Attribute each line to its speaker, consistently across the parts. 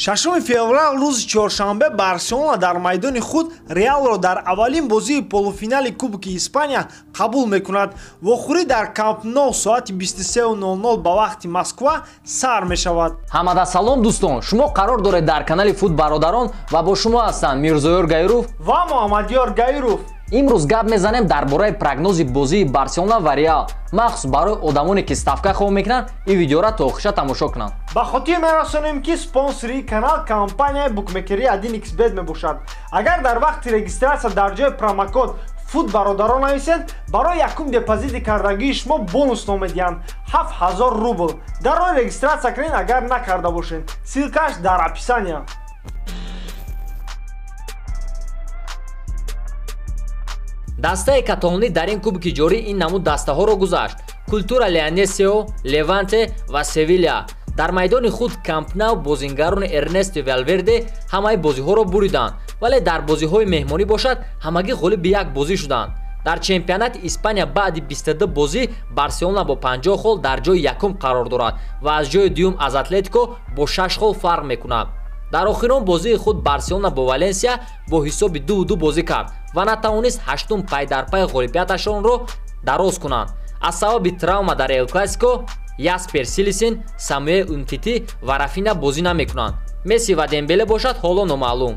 Speaker 1: 6 феврал рӯзи чоршанбе Барселона дар майдони худ Реалро дар аввалин бозии полуфинали Кубки Испания қабул мекунад. Вохӯрӣ дар Камп Ноу соати 23:00 ба вақти Москва сар мешавад.
Speaker 2: Ҳамада салом дӯстон, шумо қарор доред дар канали Фут Бародарон ва бо шумо ҳастанд Мирзоёр Гаиров
Speaker 1: ва Муҳаммадёр Гаиров.
Speaker 2: Имрӯз гап мезанем дар бораи прогнози бозии Барселона ва Реал, махсус барои одамоне ки ставка хоб мекунанд, ин видеоро то охиша тамошо кунанд.
Speaker 1: Ба хотир мерасонем, ки спонсори канал компанияи букмекерии 1xBet мебошад. Агар дар вақти регистрация дар ҷои промокод Фут Бародарон нависед, барои якум депозити кардагии шумо бонус номедиҳанд 7000 рубл. Дар роҳи регистрация кунед, агар накарда бошед. Ссылкаш дар описания.
Speaker 2: Дастаи каталонӣ дар ин кубки ҷорӣ ин намуд дастаҳоро гузашт: Культура Леонесио, Леванте ва Севиля. Дар майдони худ Камп Нау бозингарони Эрнесто Валверде ҳамаи бозиҳоро буриданд, вале дар бозиҳои меҳмонӣ бошад ҳамагӣ ғолиби як бозӣ шуданд. Дар чемпионати Испания баъди 22 бозӣ Барселона бо 50 хол дар ҷои якум қарор дорад ва аз ҷои дуюм аз Атлетико бо 6 хол фарқ мекунад. Дар охирон бозии худ Барселона бо Валенсия бо ҳисоби 2-2 бозӣ кард ва натавонист ҳаштум пайдарпай ғолибияташонро дароз кунанд. Аз сабаби травма дар Эл Классико Яспер Силисин, Самуэл Умтити ва Рафина бозӣ намекунанд. Месси ва Дембеле бошад ҳоло номаълум.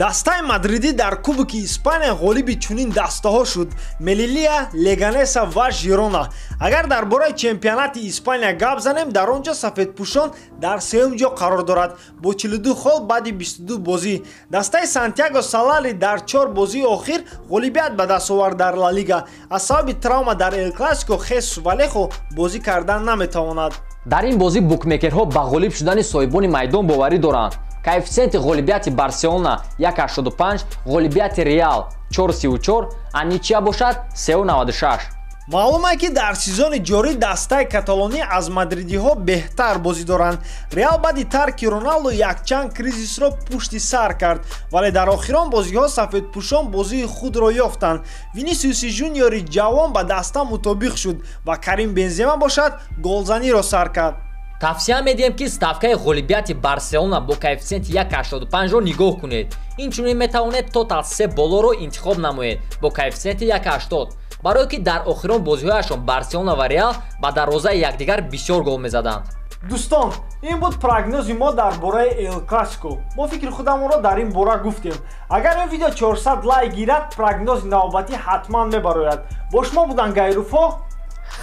Speaker 1: Дастаи мадридӣ дар Кубки Испания ғолиби чунин дастаҳо шуд: Мелилия, Леганеса ва Жирона. Агар дар бораи чемпионати Испания гап занем, дар он ҷо сафедпӯшон дар сеюм ҷо қарор дорад бо 42 хол баъди 22 бозӣ. Дастаи Сантьяго Салари дар 4 бозии охир ғолибият ба даст овард дар Ла Лига. Аз сабаби травма дар Эл Классико Хесус Валехо бозӣ кардан наметавонад.
Speaker 2: Дар ин бозӣ букмекерҳо ба ғолиб шудани соҳибони майдон боварӣ доранд. Коэффисиенти ғолибияти Барселона 1,85, ғолибияти Реал 4,34, а ничья бошад 3,96.
Speaker 1: Маълум е, ки дар сезони ҷорӣ дастаи каталонӣ аз мадридиҳо беҳтар бозӣ доранд. Реал баъди тарки Роналдо якчанд кризисро пушти сар кард, вале дар охирон бозиҳо сафедпӯшон бозии худро ёфтанд. Винисиуси Жуниори ҷавон ба даста мутобиқ шуд ва Карим Бензема бошад голзаниро сар кард.
Speaker 2: Тавсия медиҳем, ки ставкаи ғолибияти Барселона бо коэффисиенти 1,85-ро нигоҳ кунед. Инчунин метавонед тотал 3 болоро интихоб намоед бо коэффисиенти 1,80, барое ки дар охирон бозиҳояшон Барселона ва Реал ба дарвозаи якдигар бисёр гол мезаданд.
Speaker 1: Дӯстон, ин буд прогнози мо дар бораи Эл Классико. Мо фикри худамонро дар ин бора гуфтем. Агар ин видео 400 лайк гирад, прогнози навбатӣ ҳатман мебарояд. Бо шумо буданд Гайруфо.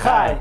Speaker 1: Хай.